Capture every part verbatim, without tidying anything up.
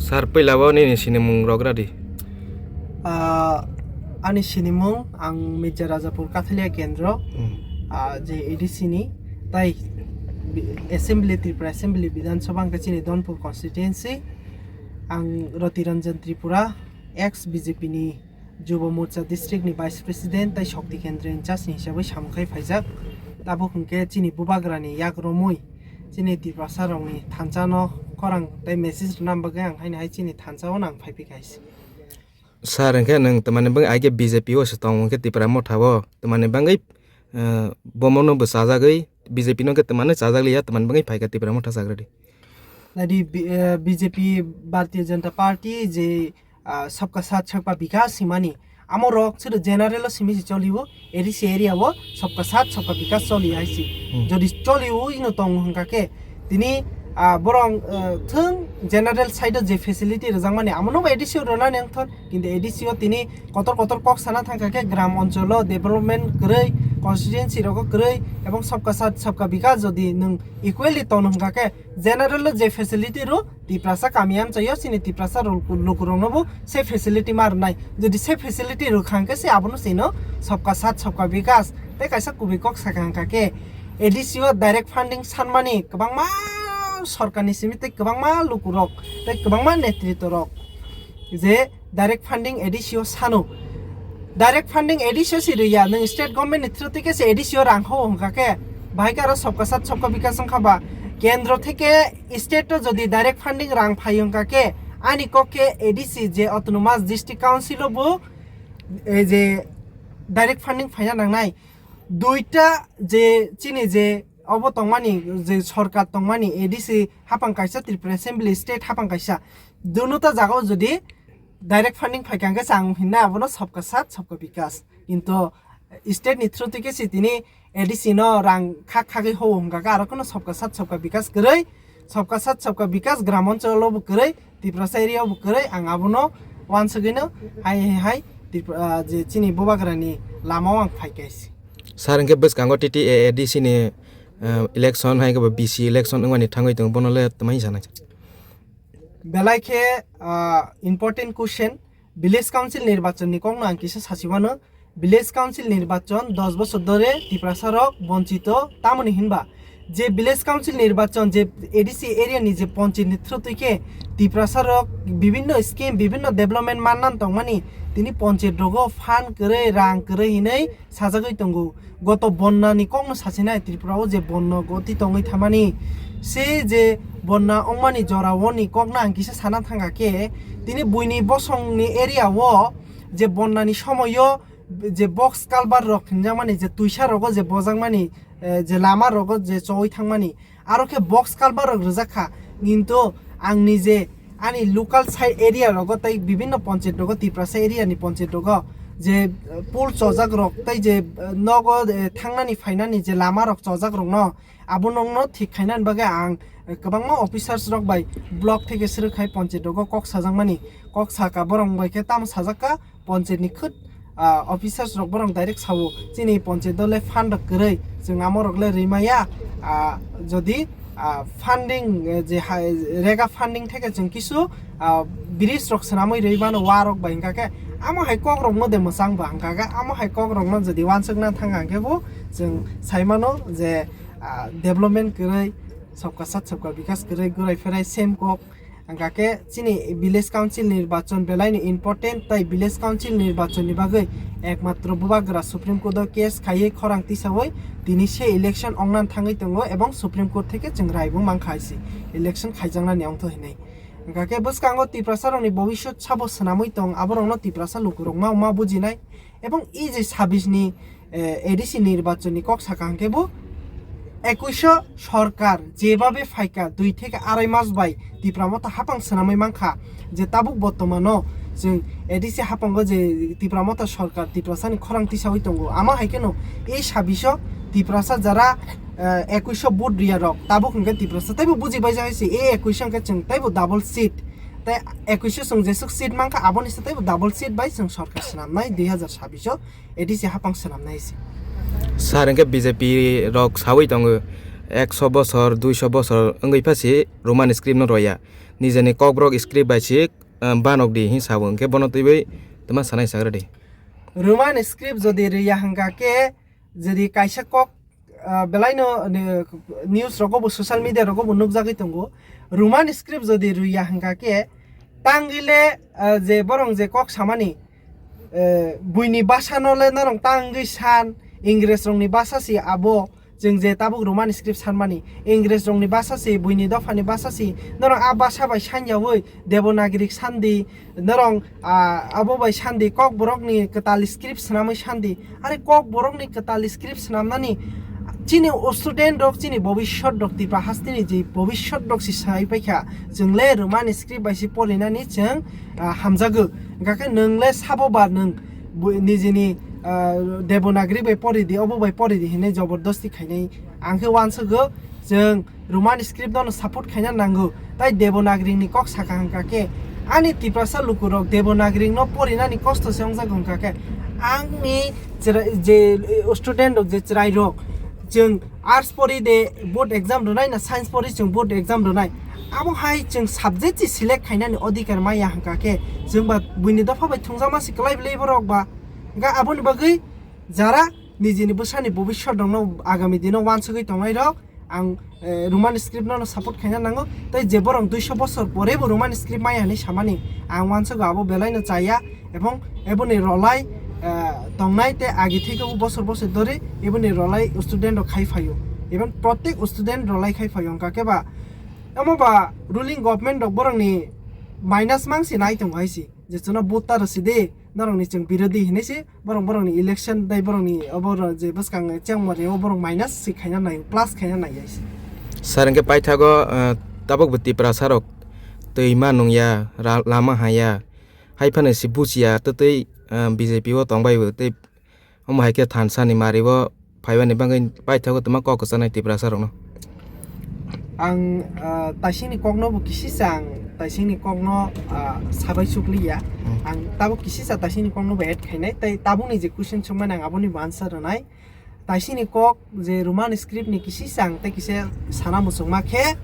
Sir, puila o nini sinimung rok radi. Ah, ani sinimung ang Mirza Rajapur Kathalia Kendro, Hmm. ah, je A D C ni, tai bi-, Assembly, Tripura Assembly, Bidhan Sabha hwnkhe chini Donpur constituency. Ang Roti Ranjan Tripura, ex B J P ni Jubo Morcha district ni vice president tai Shakti Kendra in charge ni hisabwi samung khai phaijak. Tabuk hwnkhe chini bubagrani yak romwi chini Tiprasa rokni thansa no khorang tai message rwna bagwi ang haino hai chini thansa o nang phai phikha hai se. Sir, hwnkhe nwng tamani bagwi aige B J P o se tong hwnkhe Tipra Motha o tamani bagwi, eh, bomo no bo chajagwi B J P no khe tamani chajak liya tamani bagwi phaikha Tipra Motha chagradi. Nadi B-, eh, B J P Bharatiya Janata Party je ah, sabka saath sabka bikas himani. Amo rok chwrw general o simi se choli o, A D C area o sabka saath sabka bikas choli hai se. Hmm. Jodi choli o ino tong hwnkha khe tini, ah, borok, eh, thwng general side o je facility rwjakmani amo no A D C o rwnani wngthon, kintu A D C o tini kotor kotor kok sana thangkha khe gram onchol o development kwrwi, constituency rogo kwrwi ebong sabka saath sabka bikas jodi nwng equally tong hwnkha khe general o je facility rw Tiprasa kami amchaio chini Tiprasa rok-, lukurokno bo se facility ma rwnai. Jodi se facility rwkha hwnkhe se abono chino sabka saath sabka bikas tei kaisa kubui kok sakha hwnkha khe A D C o direct funding sanmani kwbangma sorkarni simi tei kwbangma lukurok tei kwbangma netritw rok je direct funding A D C o sano. Direct funding A D C o si rwya, nwng state government ni through tike se A D C o rang ho hwnkha khe, bahai khe aro sabka saath sabka bikas wngkha ba, kendro theke state o jodi direct funding rang phai hwnkha khe, ani kok khe A D C je autonomous district council o bo, eh, je direct funding phaina nangnai. Duita je chini je obo tongmani, je sorkar tongmani, A D C hapang kaisa, Tripura Assembly state hapang kaisa, dunuta jagao jodi direct funding phaikha hwnkhe chang hinna abono sabka saath sabka bikas. Kintu state ni through tike si tini A D C no rang khak khagwi ho hwnkha khe aro kheno sabka saath sabka bikas kwrwi, sabka saath sabka bikas gram onchol o bo kwrwi, Tiprasa area o bo kwrwi, ang abono wansugwino hai hai hai Tripura, ah, je chini bubagrani lama o ang phaikha se. Sir, hwnkhe bwskango T T A A D C ni, ah, election hai khe bo B C election wngmani thangwi tongo, bono le twmai sana. Belai khe, ah, important question, village council nirbachon ni kokno ang kisa sasi mano. Village council nirbachon dos bosor dhore Tiprasa rok bonchito, tamoni hinba je village council nirbachon je A D C area ni je ponchit ni through twi khe Tiprasa rok bibinno scheme, bibinno development mannan tongmani, tini ponchit rogo fund kwrwi, rang kwrwi hinwi sajagwi tongo. Goto bonna ni kokno sasinai Tripura o je bonna goti tongwi thamani, se je bonna wngmani jora o ni kokno ang kisa sana thangkha khe, tini buini bosong ni area o je bonna ni somoio je box culvert rok hinjakmani, je twisa rogo je bojakmani, eh, je lama rogo je chowui thangmani, aro khe box culvert rok rwjak kha, kintu ang nije ani local side area rogo tei bibinno ponchayat rogo, Tiprasa area ni ponchayat rogo je, eh, pool chojak rok tei je, eh, nogo, eh, thangnani phainani je lama rok chojak rokno abo nokno thik khainani bagwi ang, eh, kwbangma officers rok bai block theke swrwk khai ponchayat rogo kok sajakmani, kok saka borok bai khe tamo sajak kha, ponchayat ni khwt, ah, officers rok borok direct sao, chini ponchayat o le fund rok kwrwi, chwng amo rok le rwi maya, ah, jodi, ah, funding, eh, je hai, rega funding theke chwng kisu, ah, bridge rok swnamwi rwi mano, wa rok bai hwnkha khe amo hai kok rok no de mwchang ba hwnkha khe, amo hai kok rok no jodi wansuk na thang hwnkhe bo chwng sai mano je, ah, development kwrwi, sabka saath sabka bikas kwrwi, gurai pherai same kok. Hwnkha khe chini village council nirbachon belai ni important, tai village council nirbachon ni bagwi ekmatro bubagra Supreme Court o case khaiwi khorang tisawi tini se election ongna thangwi tongo, ebong Supreme Court theke chwng rai bo mankha hai se election khaijaknani ongtho hinwi. Hwnkha khe bwskango Tiprasa rokni bobiswt sabo swnamwi tong, aborokno Tiprasa lukurok ma, ma bujinai, ebong e je sabis ni eh, A D C nirbachon ni kok sakha hwnkhe bo ekuisho sorkar jebabe phaikha dui theke arai mas bai Tipra Motha hapang swnamwi mankha, je tabuk bortomano chwng A D C hapango je Tipra Motha sorkar Tiprasa ni khorang tisawi tongo, amo hai kheno e sabisho Tiprasa jara, eh, ekuisho vote riya rok tabuk hwnkhe Tiprasa teibo buji baijak hai se, e ekuisho hwnkhe chwng teibo double seat, tei ekuisho chwng jesuk seat mankha aboni se teibo double seat bai chwng sorkar swnamnai dui hazar sabisho. A D C hapang swnamnai se. Sir, hwnkhe B J P rok sawi tongo, ekso bosor, duiso bosor wngwi pha se Roman script no roya. Nijeni kokborok script bai se, ah, banok di hin sabo, hwnkhe bono twiwi twma sanai sagra di. Roman script jodi rwya hwnkha khe, jodi kaisa kok, ah, belaino, ne, news rogo bo, social media rogo bo nukjagwi tongo. Roman script jodi rwya hwnkha khe, tangwi le, ah, je borong je kok samani, eh, buini basa no le norong tangwi san, Ingres rokni basa si abo, chwng je tabuk Roman script sanmani, Ingres rokni basa si, buini dophani basa si, norong a basa bai sanjawi Devanagari sandi, norong, ah, abo bai sandi, kokborokni kwtal script swnamwi sandi. Are kokborokni kwtal script swnamnani chini student rok, chini bobishyot rok, Tripura hasteni je bobishyot rok si sai paikha, chwng le Roman script bai si porinani chwng, ah, hamjago. Hwnkha khe nwng le sabo ba nwng bu-, nijini, ah, Devanagari bai pori di, obo bai pori di hinwi jobordosti khainai. Ang khe uansukgo, chwng Roman script no support khaina nango. Tai Devanagari ni kok saka hwnkha khe, ani Tiprasa lukurok Devanagari no porinani kosto se wngjago hwnkha khe, angni chwrai-, je, eh, student rok je chwrai rok, chwng arts pori de board exam rwnai na science pori chwng board exam rwnai, abo hai chwng subject si select khainani odhikar maya hwnkha khe, chwng ba buini dopha bai thwngjakma si kwlai bwlai borok ba. Hwnkha aboni bagwi jara nijini bwsani bobishyot rokno agami dino uansugwi tongnai rok, ang, eh, Roman script no support khaina nango. Tai je borok duiso bosor pore bo Roman script maya hinwi samani, ang uansugo abo belai no chaya, ebong eboni rolai, eh, tongnai tei agi theke bo bosor bosor dori eboni rolai student rok khai phaio, even protek student rolai khai phaio, hwnkha khe ba omo ba ruling government rok borokni minus mang si nai tongo hai si, je chwngno vote ta rw si di, norokni chwng birodhi hinwi si, borok borokni election tei borokni obo ro-, je bwskang chengmani o borok minus si khaina nai, plus khaina nai hai si. Sir, hwnkhe paithago, eh, tabuk bo Tiprasa rok twi ma nung ya, ra-, lama ha ya, hai phano si buchi ya, tei twi, eh, B J P o tong bai bo tei omo hai khe thansa ni mari o phaibani bagwi paithago twma kok kwchanai Tiprasa rokno. Ang, ah, taisingni kokno bo kisisa ang taisingni kokno, ah, sabai sukliya. Hmm. Ang tabuk kisisa taisingni kokno bo add khainai, tei tabukni je question swngmani ang aboni bo answer rwnai. Taisingni kok je Roman script ni kisisa ang tei kisa sana muchungma khe,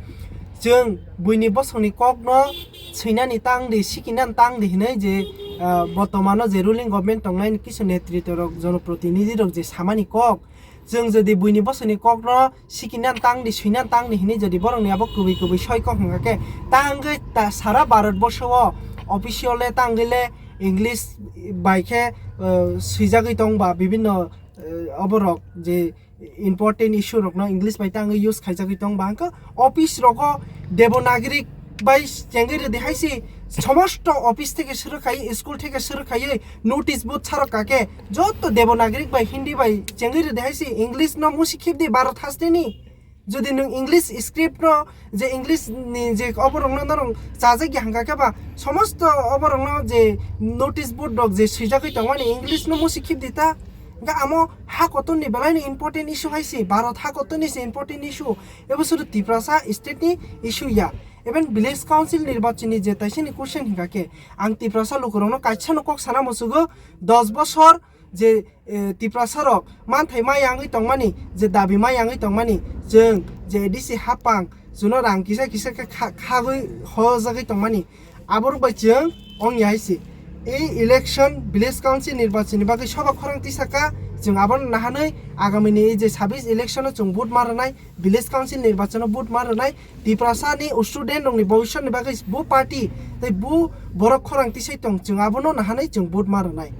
chwng buini bosongni kokno swinani tang di, sikinani tang di hinwi je, ah, bortomano je ruling government tongnai ni kisu netritwa rok, jonoprotinidhi rok je samani kok, chwng jodi buini bosongni kokno sikinani tang di, swinani tang di hinwi jodi borokni abo kubui kubui soi kok hwnkha khe, tangwi ta sara Bharat borsho o official le tangwi le English bai khe, ah, swijagwi tong ba bibinno, ah, oborok je important issue rokno English bai tangwi use khaijagwi tong ba hwnkhe office rogo Devanagari bai chengwi rwdi hai si, somosto office theke suru khai, school theke suru khai notice board sarok kake joto Devanagari bai Hindi bai chengwi rwdi hai si, English no musi khibdi Bharat hasteni. Jodi nwng English script no, je English ni je oborokno norok chajak ya hwnkha khe ba, somosto oborokno je notice board rok je swijagwi tongmani English no musi khibdi ta. Hwnkha amo ha kotor ni belai ni important issue hai si, Bharat ha kotor ni se important issue. Ebo sudu Tiprasa state ni issue ya. Even village council nirbachon ni je taisini question hwnkha khe, ang Tiprasa lukurokno kaisa no kok sana musugo, dos bosor je, eh, Tiprasa rok manthai ma yangwi tongmani, je dabi ma yangwi tongmani, chwng je A D C hapang, chwngno rang kisa kisa khe kha-, khagwi hojagwi tongmani, aborok bai chwng ong ya hai se. Ei election, village council nirbachon ni bagwi soba khorang tisaka, chwng abono nahanwi agamini ei je sabis election o chwng vote ma rwnai, village council nirbachon o vote ma rwnai, Tiprasa ni student rok ni bhobishyot ni bagwi bo party tei bo borok khorang tisai tong, chwng abono nahanai chwng vote ma rwnai.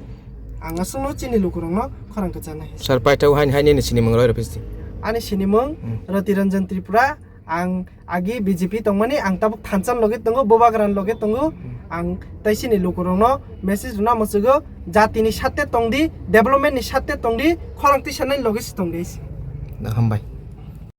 Ang aswkno chini lukurokno khorang kwchanai. Sir, paithak haini, haini ni sinimung roi rw phisti. Ani sinimung Hmm. Roti Ranjan Tripura, ang agi B J P tongmani, ang tabuk thansa loge tongo, Bubagra loge tongo, Hmm. ang tei chini lukurokno message rwna muchungo, jati ni sate tongdi, development ni sate tongdi, khorang tisanai loge se tongdi. Hambai.